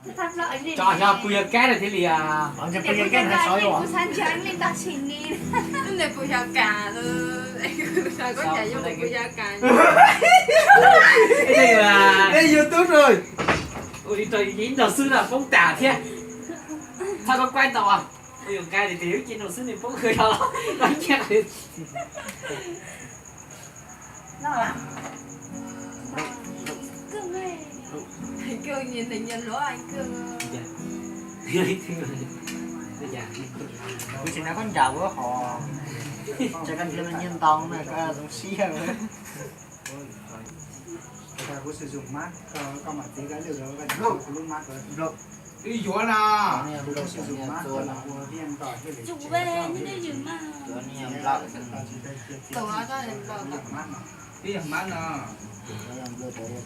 Tso xyov pw yog kab thiaj li. Pw yog kab hais sov yuav. Kuv xav ntshe li tab sis ni. Kuv xav kam, kuv xav kam. Ej, yus tub rồi. Ua li rau ib nrog xwb no poob tas thiab. Txhob koj kuaib ntau. Ua yus nqa tias yus cia nrog xwb nws poob hwj los no nyiaj. Kuv tsis nrog koj ncaim ua hos, ces koj ntsia nyiaj ntau na koj zoo siab. Kuv yuav na. Twb yog mab no.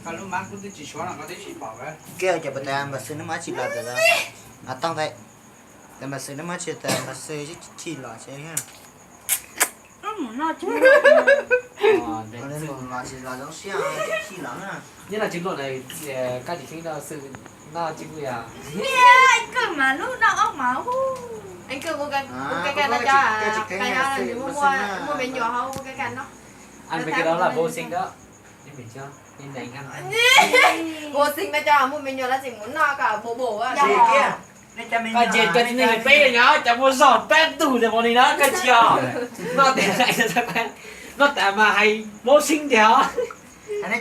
Koj lub mab kuv twb tsis suav no koj twb tsis pom. Koj cov pas tas npam xwm neb muab tsis los tas, a tooj tas, tas npam xwm neb muab tsis tas npam xwm tsis los tsev. Nyob no tsis luaj na, koj tsis kheev no xwm no tsis kuj yog. Koj mas lub no ob mas hu. Koj ua ka ka no cov, muaj me nyuam ho ua ka ka no. Ua xeem no cov muaj me nyuam lawv tseem mus noj koj bo bo. Koj ntsia koj txiv neej peb yog cov muaj zog peb tug tias mus li no koj tsis yog. Noj tas, noj tas mas hais ua xeem tiag os. Nyob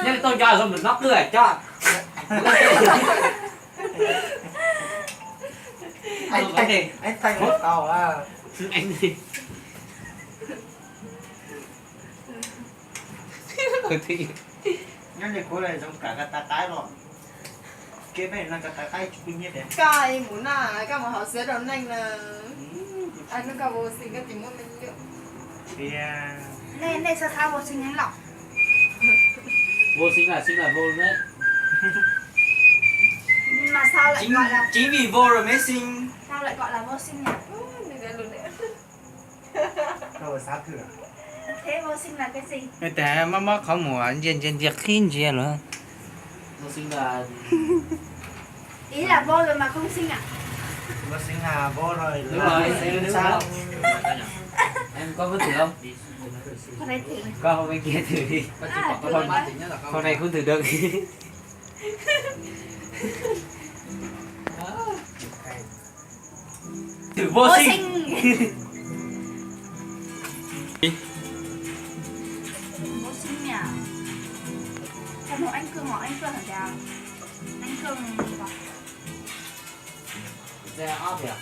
li tau nco zoo nws noj qwj coj. Nyob li kuv zoo kam ka tas qaib los, kev peb no ka tas qaib tsis pub nyiaj tiag. Koj mus noj koj mus haus xwb rau neej na. Koj ua xeem koj tsis muaj me nyuam. Nej, nej xav xav ua xeem heev los? Ua xeem lam xeem lam ua ne. Chính vì vô rồi mới sinh. Sao lại gọi là vô sinh nhỉ? Thế vô sinh là cái gì? Tes mob mob qhov muag ntsia ntsia ntsia qhib ntsia lawm. Ý là vô rồi mà không sinh à? Vô sinh là vô rồi. Đúng rồi, đúng rồi. Em có muốn thử không? Con này thử. Con hôm bên kia thử đi. Con này cũng thử được. Thử vô sinh. Vô sinh nhỉ? Cho một anh Cương hoặc anh Cương hả kìa? Anh Cương gì vậy? Xe ốc kìa.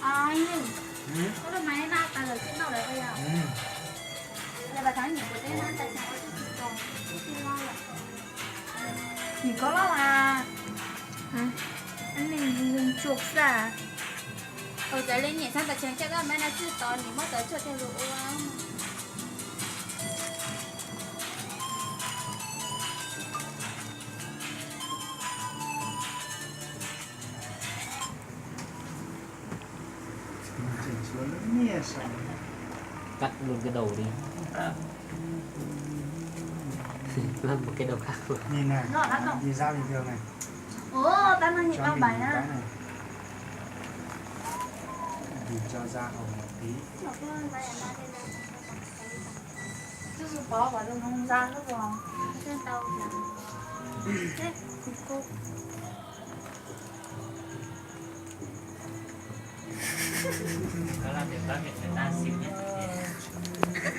Ơ, anh Linh, có được máy na tài liệu trên đâu đấy bây giờ? Là bà Thắng nhỉ, của tên na tài sản có cái gì còn, cái tên lo lắm. Nws koj loj mas. Nws nws tsuag xwb. Ua cov li nyiam xav tas tseem coj koj mab no tswj tod nws muab tod tshuaj tej lus ua. Cắt luôn cái đầu đi. Làm một cái đầu khác. Nhìn này, nhìn da bình thường này. Ủa, tao nói nhìn con bài á. Nhìn cho da hồng một tí. Chứ bó vào trong không da nó còn. Cái tao kìa. Chết. Đó là biện pháp để người ta xịn nhất có thể.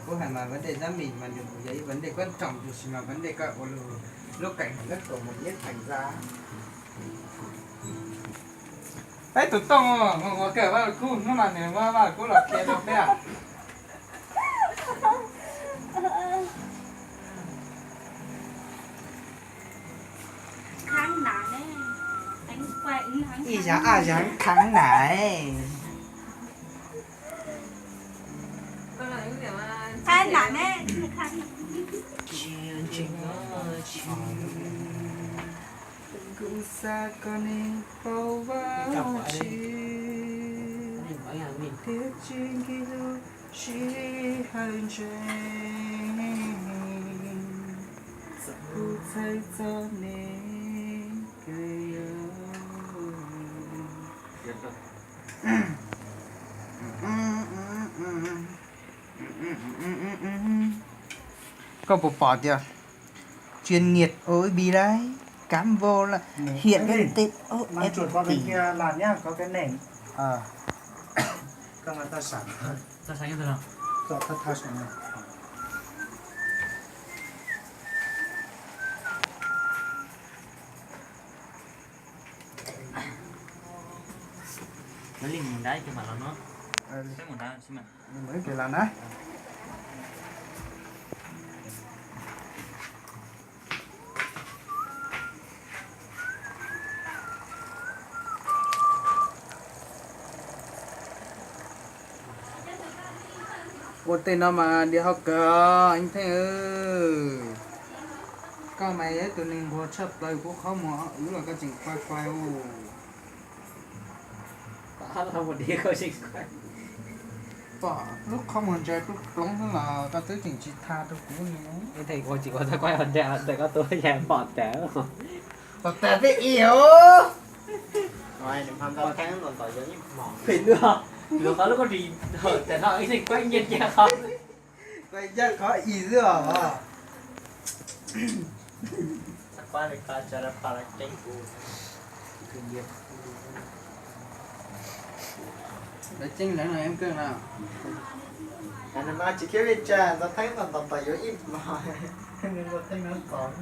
Kuv hais mas vấn đề giám định mà đừng có vấn đề quan trọng, tab sis mas vấn đề koj ua lub cảnh rất của một nhiếp ảnh gia. Peb tus tooj mus ua kawm vaj lug kub, hnub no nws muab vaj lug kub los qhia rau peb. Ib zaug ob zaug khav nam. Khav nam ne, khav nam. Xav kom nej paub Vajtswv thiab tsis nkim lub sij hawm ntseeg, kuv txhawj txog nej kawg. Koj puas pom tias chuyên nghiệp ơi bị đấy, cán bộ là hiện lên tên ô ép tỉ. Ua tej no mas diam hauv kawg, Ib Theej. Koj mas yog ib tug neeg nquag tshaj plaws, kuv qhov muag wb los koj tseem quaj quaj. Pom lub qhov muag ntsa ploog ploog xwb los koj twb tseem tsis tha rau kuv li. Ib Theej, kuv tsis ua txog quaj ua ntsa ntawm koj tus, yog pom tas. Pom tas peb ib os. Phem luaj, luag qhov lub koj ris hawm tas no Ib Theej quaj nyiaj nyiaj qhov. Quaj nyiaj qhov ib xwb os. Lawv ceeb lawv no em kawg no. Tsis khiav li tsa, Ntxawg Theeb tos tos yuav ib hmos, Ntxawg Theeb no tos.